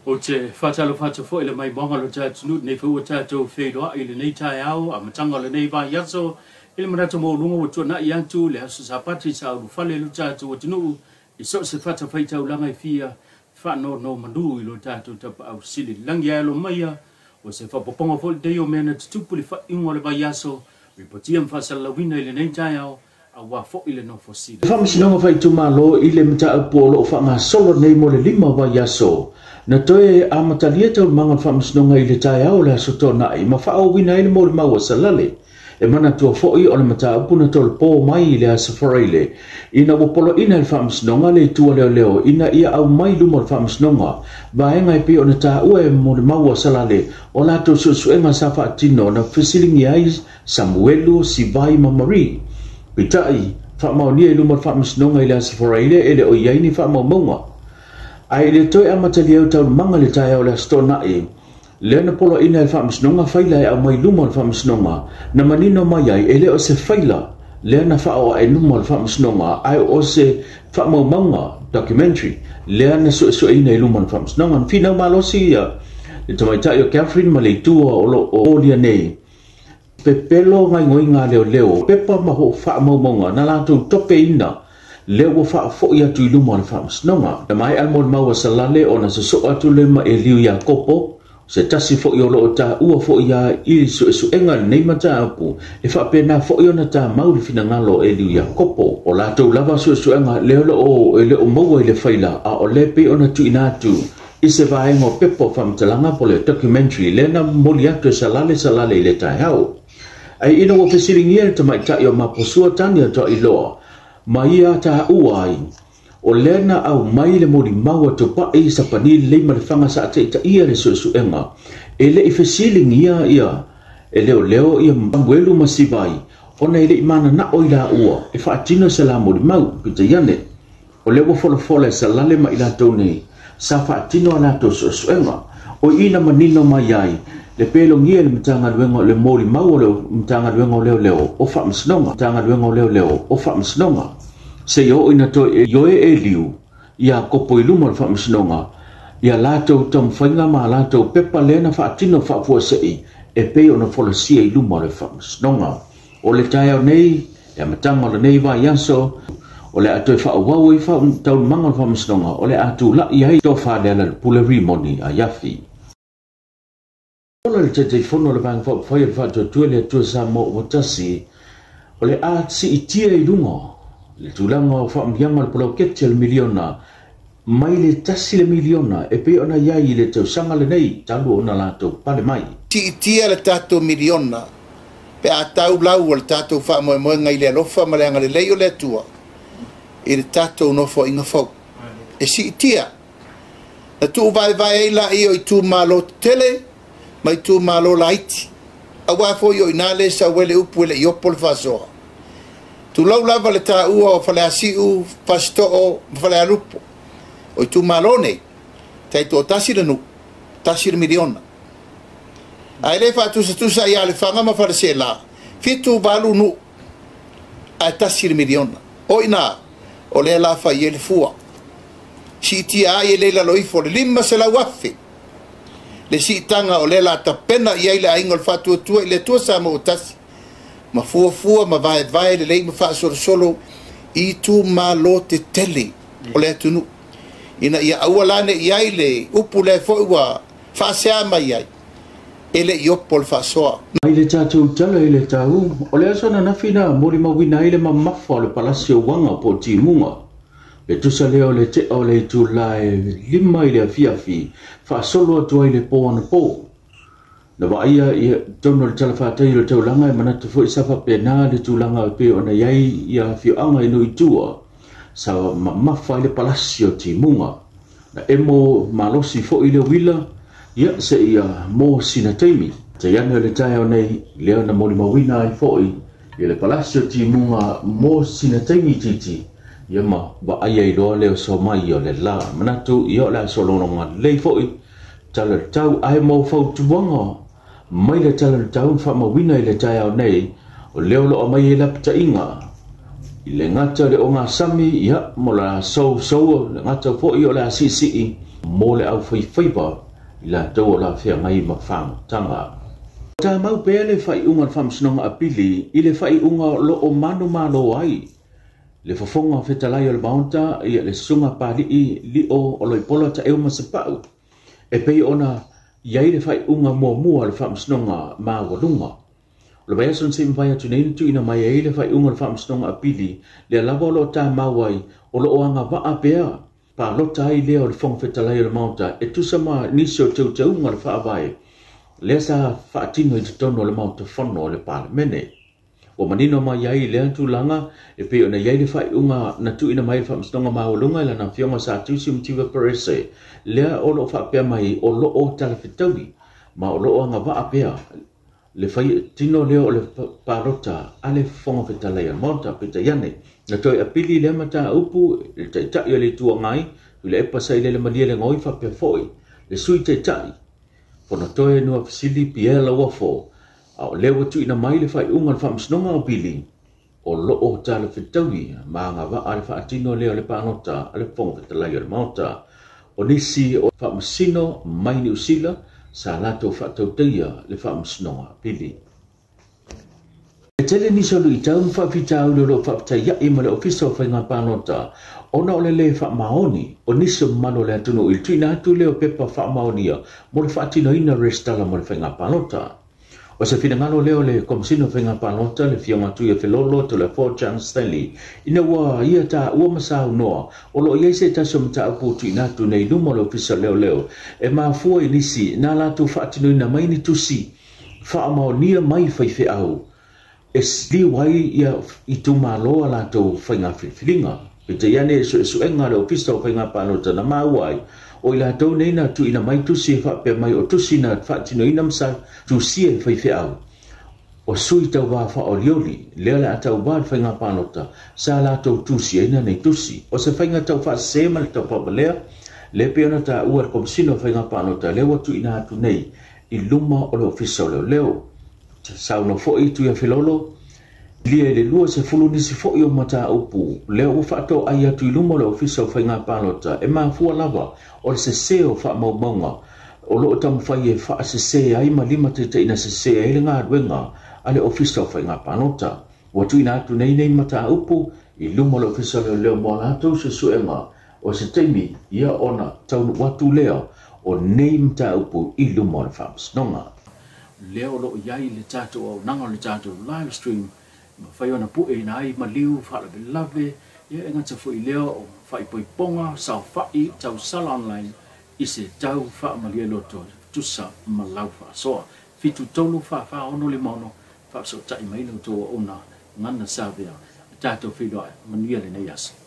Ou te faatalofa atu foi i le maimoaga o lo tatou atunuu i lenei foi ua tatou feiloai i lenei taeao, amataga o lenei vaiaso, i le manatu maualuga ua tuanai atu le aso Sapati sa ulufale lo tatou atunuu i so o se fatafaitaulaga e fia faanonomanu i lo tatou Tapaau Sili i le lagi. Ae alo maia, o se faaopoopoga foi lenei o mea na tutupu i le faaiuga o le vaiaso, ripotia ma faasalalauina i lenei taeao, aua foi le nofo silafia. Faamasinoga Faaitumalo i le mataupu o lo o faagasolo nei mo le 5 vaiaso. Na toe amatalia taualumaga o le Faamasinoga i le taeao o le Aso Toonai ma faaauauina ai le molimau a Salale. E manatua foi o le mataupu na tolopo mai i le Aso Faraile ina ua poloaiina e le Faamasinoga le itu a leoleo ina ia aumai i luma o le Faamasinoga vaega e pei ona taua e molimau a Salale o latou suesuega sa faatino na fesiligia ai Samuelu, Sivai ma Marie. Peitai, faamaonia i luma o le Faamasinoga i le Aso Faraile e le o i ai ni faamaumauga. Ae i le toe amatalia ai o taualumaga i le taeao o le Aso Toonai, lea na poloaiina e le Faamasinoga faila e aumai i luma o le Faamasinoga, na manino mai ai e le o se faila lea na faaoo ae i luma o le Faamasinoga, ae o se faamaumauga, documentary, lea na suesueina i luma o le Faamasinoga. Na finau malosi ia le tamaitai o Catherine ma le itu o lo o molia nei, pepelo gaoioiga a leoleo, pepa ma faamaumauga na latou topeina lea ua faafoi atu i luma o le Faamasinoga. Na maea le molimau a Salale ona sosoo atu lea ma Eliu Iakopo, se tasi foi o lo o taua foi ia i suesuega lenei mataupu, e faapena foi ona tamau le finagalo o Eliu Iakopo. O latou lava suesuega lea o e le o maua i le faila, a o lea pei ona tuuina atu i se vaega o pepa o faamatalaga po o le documentary lea na momoli atu e Salale Salale i le taeao. Ae ina ua fesiligia le tamaitai o Maposua Tania Toailoa ma ia taua ai o lea na aumai le molimau a Tupai Sapani lelei ma Lefaga sa taitaia le suesuega, e le i fesiligia ia e leoleo ia Samuelu ma Sivai ona e le i mananao i laua e faatino se la molimau. Peitai ane, o lea ua folafola e Salale ma i latou nei sa faatino a latou suesuega. O i na manino mai ai le pelogia i le Matagaluega o le molimau o le Matagaluega o Leoleo o Faamasinoga, Matagaluega o Leoleo o Faamasinoga, seia oo ina toe ioe Eliu Iakopo i luma o le Faamasinoga ia latou taumafaiga ma latou pepa lea na faatino faafuasei e pei ona folasia i luma o le Faamasinoga. O le taeao nei, le amataga o lenei vaiaso, o le a toe faaauau ai taualumaga o le Faamasinoga, o le a tulai ai tofa Lealailepule Rimoni Aiafi. Ola le Taitaifono o le Vaega Faaupufai o le Faatuatua i le Atua Samoa ua tasi, o le a siitia i luga le tulaga o faamanuiaga o le poloketi o le miliona mai le 1 miliona e pei ona i ai i le tausaga lenei talu ona latou pale mai. Siitia le tatou miliona pe a tau lau o le tatou faamoemoega i le alofa ma le agalelei o le Atua i le tatou nofoaiga fou. E siitia. Na tuuvaevae ai laia o itumalo tetele ma itumalo laiti. Aua foi o ina le sau ai le upu e le i opo le faasoa. Tulou lava le taua o Faleasiu, Fasitoo ma Falealupo. O itumalo nei, taitoatasi le nuu, 1 miliona. Ae le faatusatusa ia Lefaga ma Faleseela, 78 nuu, ae 1 miliona. O ina, o lea la fai ai le fua. Siitia ai e le lalo ifo le 500,000. Le siitaga o lea la tapena i ai le aiga o le Faatuatua i le Atua Samoa tasi, ma fuafua ma vaevae lelei ma faasolosolo i itumalo tetele o le atunuu, ina ia aua la ne i ai le upu lea foi ua faasea mai ai, e le i opo le faasoa. Mai le tatou tala i le tau, o le aso ananafi na molimauina ai le mamafa o le palasi o Uaga po o Timuga. Le tusa lea o le tea o le itula e 5 i le afiafi, faasolo atu ai le po anapo. Na vaaia i totonu o le talafatai o le taulaga e manatu foi sa faapena le tulaga e pei ona i ai ia afioaga i nuu i tua, sa mamafa ai le palasi o Timuga. Na emo malosi foi le uila, ia seia mo sina taimi. Taiane o le taeao nei, lea na molimauina ai foi ia le palasi o Timuga mo sina taimi itiiti, ia ma vaaia i loa lea o soa mai o le la. Manatu ia o le a solologa lelei foi tala le tau, ae mo fautuaga mai le tala le tau faamauina i le taeao nei, o lea o lo o aumai ai lapataiga i le gata o le ogasami, ia mo la sousou, le gata foi o le a siisii. Mo le aufaifaiva i latou o le a feagai ma fagutaga. Tamau pea le faaiuga o le Faamasinoga Apili i le faaiuga o lo o manumalo ai le fofoga fetalai o le Maota ia le Susuga Papali'i Lio Oloipola Taeu Masepau e pei ona i ai le faaiuga muamua o le Faamasinoga Maualuga. O le vaiaso na se i mavae atu nei na tuuina mai ai le faaiuga o le Faamasinoga Apili lea lava o lo o tamau ai o lo o agavaa pea palota ai lea o le Fofoga Fetalai o le Maota e tusa ma nisi o teuteuga o le Faavae lea sa faatino i totonu o le Maota Fono o le Palemene. Ua manino mai ai lea tulaga e pei ona i ai le faaiuga na tuuina mai e le Faamasinoga Maualuga i lana Afioga Sa Tusi Mativa Perese lea o lo o faapea mai o lo o talafetaui ma o lo o agavaa pea le faitino lea o le palota a le Fofoga Fetalai o le Maota. Peitai ane, na toe apili lea mataupu i le Taitai o le Itu Agai, Tuilaepa Sailele Malielegaoi faapea foi le Sui Taitai Fonotoe Nuafesili Pierre Lauofo, a o lea ua tuuina mai le faaiuga o le Faamasinoga o Apili o lo o talafetaui ma agavaa le faatino lea o le palota a le Fofoga Fetalai o le Maota. O nisi o faamasino mai Niu Sila sa latou faatautaia le Faamasinoga Apili. E tele nisi o luitau ma faafitauli o lo o faafetaiai ma le Ofisa o Faiga Palota ona o le lē faamaoni o nisi o mamalu o le atunuu i le tuuina atu lea o pepa faamaonia mo le faatinoina resitala mo le faiga palota. O se finagalo lea o le Komesina o Faiga Palota, le Afioga Tuia Felolo Toleafoa John Stanley, ina ua ia taua ma saunoa o lo o i ai se tasi o mataupu ua tuuina atu nei i luma o le Ofisa o Leoleo e mafua i nisi na latou faatinoina mai ni tusi faamaonia mai faifeau e liu ai ia itumalo a latou faiga filifiliga. Peitai ane, suesuega a le Ofisa o Faiga Palota na maua ai, o i latou nei na tuuina mai tusi e faapea mai o tusi na faatinoina ma sa tusia e faifeau o sui tauvā faaolioli lea o le a tauvā i le faiga palota sa latou tusiaina nei tusi. O se faiga taufaasese ma le taufaavalea lea pei ona taua e le Komesina o Faiga Palota lea ua tuuina atu nei i luma o le Ofisa o Leoleo. Saunoa foi Tuiafelolo, lia i le 20 nisi foi o mataupu lea ua faatoai atu i luma o le Ofisa o Faiga Palota e mafua lava o le sese o faamaumauga o lo o taumafai e faasese ai ma limataitaiina sese ai le galuega a le Ofisa o Faiga Palota. Ua tuuina atu nei nei mataupu i luma o le Ofisa o Leoleo mo a latou suesuega o se taimi ia ona taunuu atu lea o nei mataupu i luma o le Faamasinoga. Lea o lo o i ai le tatou auaunaga o le tatou live stream e mafai ona pueina ai maliu faalavelave, ia e gata foi i lea o faaipoipoga, saofai, tausala online i se tau faamalie loto tusa ma lau faasoa. 7 3 4 4 6 5 6 faafesootai mai la outou auauna gana savea tatou feiloai manuia lenei aso.